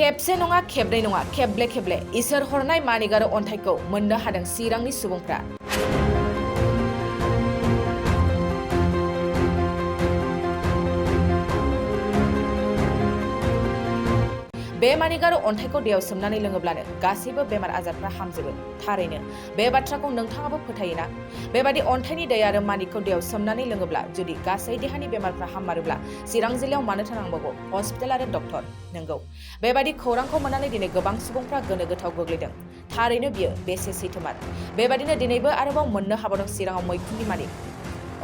खेबसे नङा खेबनै नङा खेबले खेबले इसोर हरनाय मानिक आरो अन्थाइखौ मोननो हादों चिरांनि सुबुंफ्रा। बे मानिक आरो अन्थाइखौ दैयाव सोमनानै लोङोब्लानो गासैबो बेमार आजारफ्रा हामजोबो। थारैनो बे बाथ्राखौ नोंथाङाबो फोथायोना? बेबादि अन्थाइनि दै आरो मानिकखौ दैयाव सोमनानै लोङोब्ला जुदि गासै देहानि बेमारफ्रा हाममारोब्ला चिरां जिल्लायाव मानो थानांबावगौ हस्पिटाल आरो डक्टर? नंगौ, बेबादि खौरांखौ मोननानै दिनै गोबां सुबुंफ्रा गोनो गोथाव गोग्लैदों। थारैनो बियो बेसे सैथोमार? बेबादिनो दिनैबो आरोबाव मोननो हाबावदों चिराङाव मैखुननि मानिक।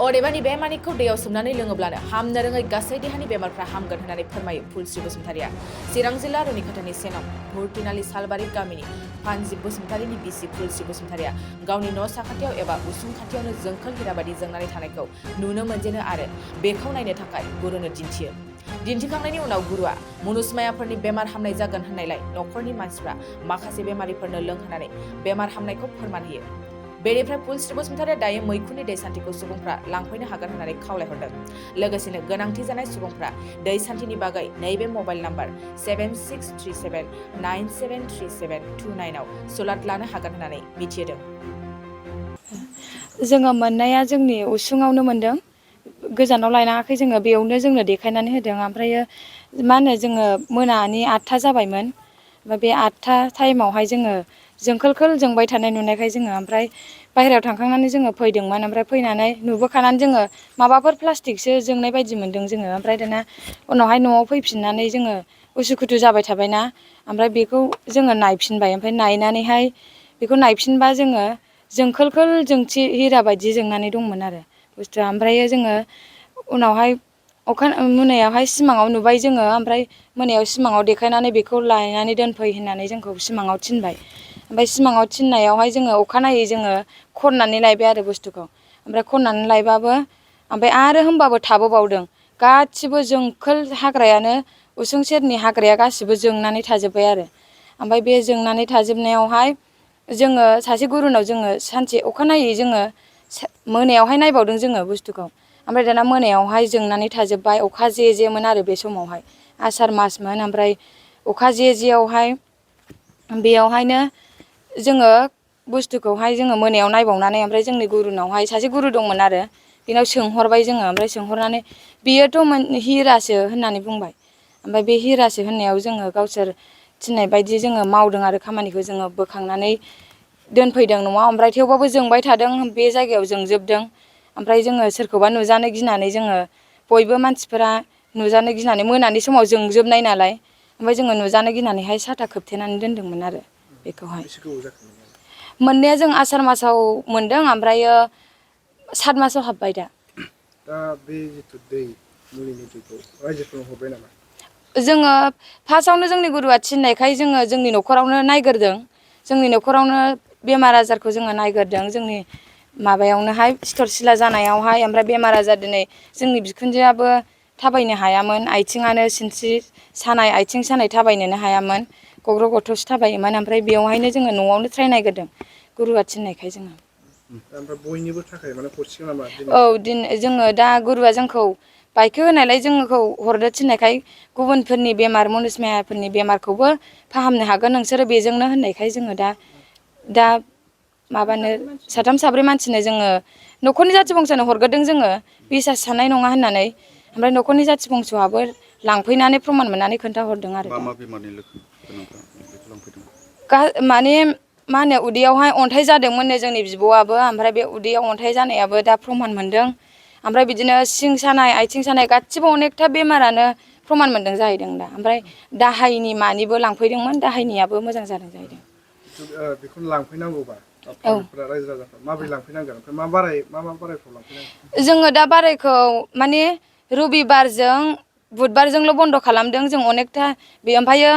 अदेबानि बे मानिकखौ दैयाव सोमनानै लोङोब्लानो हामनो रोङै गासै देहानि बेमारफ्रा हामगोन होननानै फोरमायो फुलस्रि बसुमतारिया। चिरां जिल्ला रुनिखाथानि सेनाव भुरतिनालि सालबारि गामिनि फानजिब बसुमतारिनि बिसि फुलस्रि बसुमतारिया गावनि न' साखाथियाव एबा उसुं खाथियावनो जोंखोल हिरा बायदि जोंनानै थानायखौ नुनो मोनजेनो आरो बेखौ नायनो थाखाय गुरुनो दिन्थियो। दिन्थिखांनायनि उनाव गुरुआ मुनुसमायाफोरनि बेमार हामनाय जागोन होननायलाय न'खरनि मानसिफ्रा माखासे बेमारिफोरनो लोंहोनानै बेमार हामनायखौ फोरमान होयो। बेनिफ्राय फुलस्रि बसुमतारिया दायो मैखुननि दै सान्थिखौ सुबुंफ्रा लांफैनो हागोन होननानै खावलायहरदों। लोगोसेनो गोनांथि जानाय सुबुंफ्रा दै सान्थिनि बागै नैबे मबाइल नाम्बार 7637973729 आव सुलाद लानो हागोन होननानै मिथिहोदों। जोङो मोननाया जोंनि उसुङावनो मोनदों, गोजानाव लायनाङाखै, जोङो बेयावनो जोंनो देखायनानै होदों। ओमफ्रायो मा होनो जोङो मोनानि 8टा जाबायमोन, ओमफ्राय बे 8टा टाइमावहाय जोङो जोंखोल जोंबाय थानाय नुनायखाय जोङो ओमफ्राय बाहेरायाव थांखांनानै जोङो फैदोंमोन। ओमफ्राय फैनानै नुबोखानानै जोङो माबाफोर प्लास्टिकसो जोंनाय बायदि मोनदों जोङो। ओमफ्राय दाना उनावहाय न'आव फैफिननानै जोङो उसुखुथु जाबाय थाबायना, ओमफ्राय बेखौ जोङो नायफिनबाय। ओमफ्राय नायनानैहाय बेखौ नायफिनबा जोङो जोंखोल जोंथि हिरा बायदि जोंनानै दंमोन आरो बुस्थुआ। ओमफ्रायो जोङो उनावहाय मोनायावहाय सिमाङाव नुबाय जोङो। ओमफ्राय मोनायाव सिमाङाव देखायनानै बेखौ लायनानै दोनफै होननानै जोंखौ सिमाङाव थिनबाय। ओमफ्राय सिमाङाव थिननायावहाय जोङो अखानायै जोङो खननानै लायबाय आरो बुस्थुखौ। ओमफ्राय खननानै लायबाबो ओमफ्राय आरो होमबाबो थाबोबावदों। गासिबो जोंखोल हाग्रायानो उसुं सेरनि हाग्राया गासिबो जोंनानै थाजोब्बाय आरो। ओमफ्राय बे जोंनानै थाजोबनायावहाय जोङो सासे गुरुनाव जोङो सानसे अखानायै जोङो मोनायावहाय नायबावदों जोङो बुस्थुखौ। ओमफ्राय दाना मोनायावहाय जोंनानै थाजोब्बाय। अखा जेमोन आरो बे समावहाय आसार मासमोन। ओमफ्राय अखा जेयावहाय बेयावहायनो जोङो बुस्थुखौहाय जोङो मोनायाव नायबावनानै ओमफ्राय जोंनि गुरुनावहाय सासे गुरु दंमोन आरो बेनाव सोंहरबाय जोङो। ओमफ्राय सोंहरनानै बियोथ' हिरासो होननानै बुंबाय। ओमफ्राय बे हिरासो होननायाव जोङो गावसोर थिननाय बायदि जोङो मावदों आरो खामानिखौ जोङो बोखांनानै दोनफैदों न'आव। ओमफ्राय थेवबाबो जोंबाय थादों, बे जायगायाव जोंजोबदों। ओमफ्राय जोङो सोरखौबा नुजानो गिनानै जोङो बयबो मानसिफोरा नुजानो गिनानै मोनानि समाव जोंजोबनाय नालाय, ओमफ्राय जोङो नुजानो गिनानैहाय साथा खोबथेनानै दोनदोंमोन आरो बेखौहाय। मोननाया जों आसार मासाव मोनदों, ओमफ्रायो 7 मासाव हाबबाय दा। दा बे जिथु दै मुलिनि दैखौ रायजोफोरनो हरबाय नामा? जोङो फार्स्टआवनो जोंनि गुरुआ थिननायखाय जोङो जोंनि न'खरावनो नायग्रोदों। जोंनि न'खरावनो बेमार आजारखौ जोङो नायग्रोदों। जोंनि माबायावनोहाय सिथर सिला जानायावहाय। ओमफ्राय बेमार आजार दिनै जोंनि बिखुनजोआबो थाबायनो हायामोन, आथिङानो सिनस्रि सानाय, आथिं सानाय, थाबायनोनो हायामोन, गग्र' गथ'सो थाबायोमोन। ओमफ्राय बेयावहायनो जोङो न'आवनो ट्राय नायग्रोदों गुरुआ थिननायखाय जोङो। ओमफ्राय बयनिबो थाखाय माने हरसिगोन नामा औ दिनैनिफ्राय? जोङो दा गुरुआ जोंखौ बायखो होनायलाय जोंखौ हरनो थिननायखाय गुबुनफोरनि बेमार मुनुसमायाफोरनि बेमारखौबो फाहामनो हागोन नोंसोरो बेजोंनो होननायखाय जोङो दा माबानो 3 4 मानसिनो जोङो न'खरनि जाथि बंस'नो हरग्रोदों जोङो, बिसास साननाय नङा होननानै। ओमफ्राय न'खरनि जाथि बंस'आबो लांफैनानै प्रमान मोननानै खोन्थाहरदों आरो दा। मा बेमारनि लोगो गोनांफ्रा बेखौ लांफैदों? माने मा होनो उदैयावहाय अन्थाइ जादोंमोननो जोंनि बिब'आबो। ओमफ्राय बे उदैयाव अन्थाइ जानायाबो दा प्रमान मोनदों। ओमफ्राय बिदिनो सिं सानाय, आथिं सानाय, गासिबो अनेकथा बेमारानो प्रमान मोनदों जाहैदों दा। ओमफ्राय दाहायनि मानिबो लांफैदोंमोन, दाहायनियाबो मोजां जादों जाहैदों। बेखौनो लांफैनांगौबा औ पाब्लिकफोरा, रायजो राजाफ्रा माबोरै लांफैनांगोन? ओमफ्राय मा बारायफ्राव लांफैनांगोन? जोङो दा बारायखौ माने रबिबारजों बुधबारजोंल' बन्द' खालामदों जों अनेकथा। ओमफ्रायो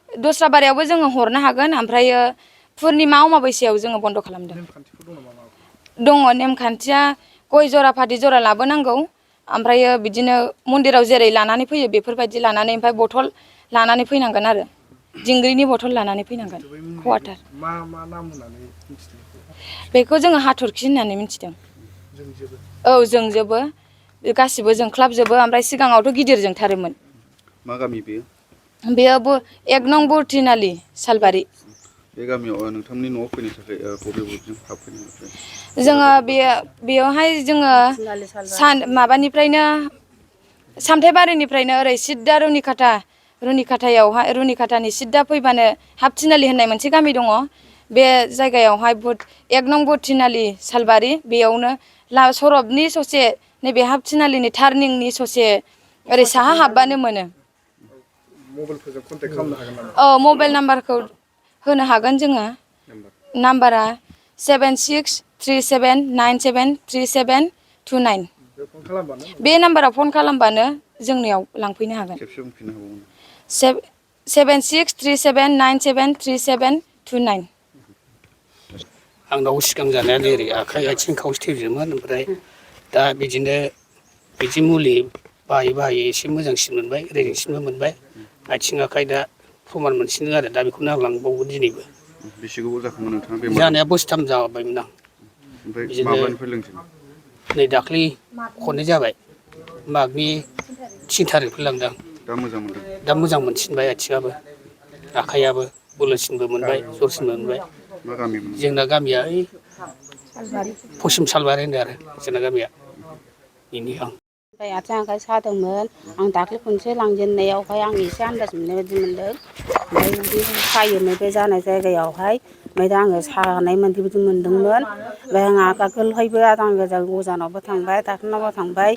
दस्रा बारायावबो जोङो हरनो हागोन। ओमफ्रायो पुर्निमा अमाबैसायाव जोङो बन्द' खालामदों। नेमखान्थिफोर दं नामा माबाफोर? दङ नेमखान्थिया, गय जरा फाथै जरा लाबोनांगौ। ओमफ्रायो बिदिनो मन्दिराव जेरै लानानै फैयो बेफोरबायदि लानानै, ओमफ्राय बथल लानानै फैनांगोन आरो दिंग्रिनि बथल लानानै फैनांगोन। जिथु बै मुलिखौ कवाटार मा नाम होननानै मिथिदों? बेखौ जोङो हाथरखि होननानै मिथिदों। जोंजोबो? औ जोंजोबो, बे गासिबो जोंख्लाबजोबो। ओमफ्राय सिगाङावथ' गिदिर जोंथारोमोन। मा गामि बेयो? बेयो 1 नं बुरथिनालि सालबारि। बे गामियाव नोंथांनि न'आव फैनो थाखाय बबे बबेजों हाबफैनो थाखाय? जोङो बेयावहाय जोङो माबानिफ्रायनो सामथाइबारिनिफ्रायनो ओरै सिद्दा रुनिखाथानि सिद्दा फैबानो हाबथिनालि होननाय मोनसे गामि दङ। बे जायगायावहाय 1 नं बुरथिनालि सालबारि बेयावनो सरबनि ससे नैबे हाबथिनालिनि टार्निंनि ससे ओरै साहा हाबबानो मोनो। मबाइलफोरजों कन्टेक्ट खालामनो हागोन नामा? औ मबाइल नाम्बारखौ होनो हागोन जोङो। नाम्बारा 7637973729। बे फन खालामबानो बे नाम्बाराव फन खालामबानो जोंनियाव लांफैनो हागोन। खेबसे बुंफिननो हाबावगोन? 7637973729। आंनाव सिगां जानाया ओरै आखाइ आथिं खावसे थैजोबोमोन। ओमफ्राय दा बिदि मुलि बाहायै एसे मोजांसिन मोनबाय, रेजेंसिनबो मोनबाय। आथिं आखाइ दा प्रमान मोनसिनदों आरो दा बेखौनो आं लांबावगोन दिनैबो। बेसे गोबाव जाखोमोन नोंथाङा बेमार जानाया बोसोरथाम जाबायमोन आं। ओमफ्राय बिदिनो माब्लानिफ्राय लोंजेननाय? नै दाख्लै खननै जाबाय, मागनि 3 थारिखनिफ्राय लांदों आं। दा मोजां मोनदों? दा मोजां मोनसिनबाय आथिङाबो आखाइयाबो बोलोसिनबो मोनबाय, जरसिनबो मोनबाय। मा गामिमोन? जोंना गामिया ओइ पश्चिम सालबारि होनो आरो जोंना गामिया। बेनि आं आथिं आखाइ सादोंमोन। आं दाख्लै खनसे लांजेननायावहाय आं एसे आन्दाज मोननाय बायदि मोनदों। ओमफ्राय उदै सायोमोन बे जानाय जायगायावहाय। ओमफ्राय दा आङो सानाय बायदि मोनदोंमोन। ओमफ्राय आं आगोलहायबो अजानावबो थांबाय, डक्टरनावबो थांबाय।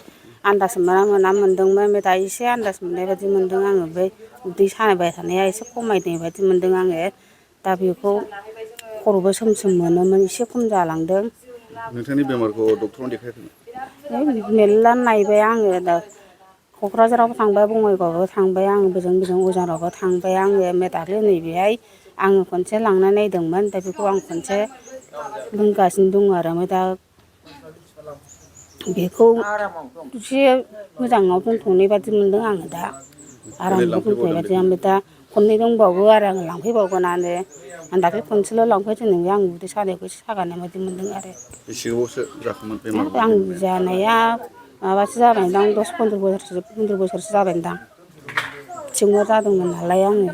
आन्दाज मोना मोनदोंमोन। ओमफ्राय दा एसे आन्दाज मोननाय बायदि मोनदों आङो। ओमफ्राय उदै साबाय थानाया एसे खमायनाय बायदि मोनदों आङो। दा बेखौ खर'बो सोम मोनोमोन, एसे खम जालांदों। नोंथांनि बेमारखौ डक्टरनाव देखायाखैमोन? मेरला नायबाय आङो। दा क'क्राझारावबो थांबाय, बङाइगावआवबो थांबाय आङो, बोजों अजानावबो थांबाय आङो। ओमफ्राय दाख्लै नैबेहाय आङो खनसे लांना नायदोंमोन। दा बेखौ आं खनसे लोंगासिनो दङ आरो। ओमफ्राय दा बेखौ एसे मोजाङाव दोनथ'नाय बादि मोनदों आङो दा। देलाय आरामाव दोनथ'नाय लांफैबावदों बादि। बेखौ। ओमफ्राय दा खननै दंबावो आरो आङो लांफैबावगोनानो। आं दाख्लै खनसेल' लांफैदों। आं उदै सानायखौ एसे सागानाय बायदि मोनदों आरो। बेसे गोबावसो जाखोमोन बेमार आं जेनेबा? जानाया माबासो जाबायदां 10-15 बोसोरसो जाबायदां। टिउमार जादोंमोन नालाय आङो।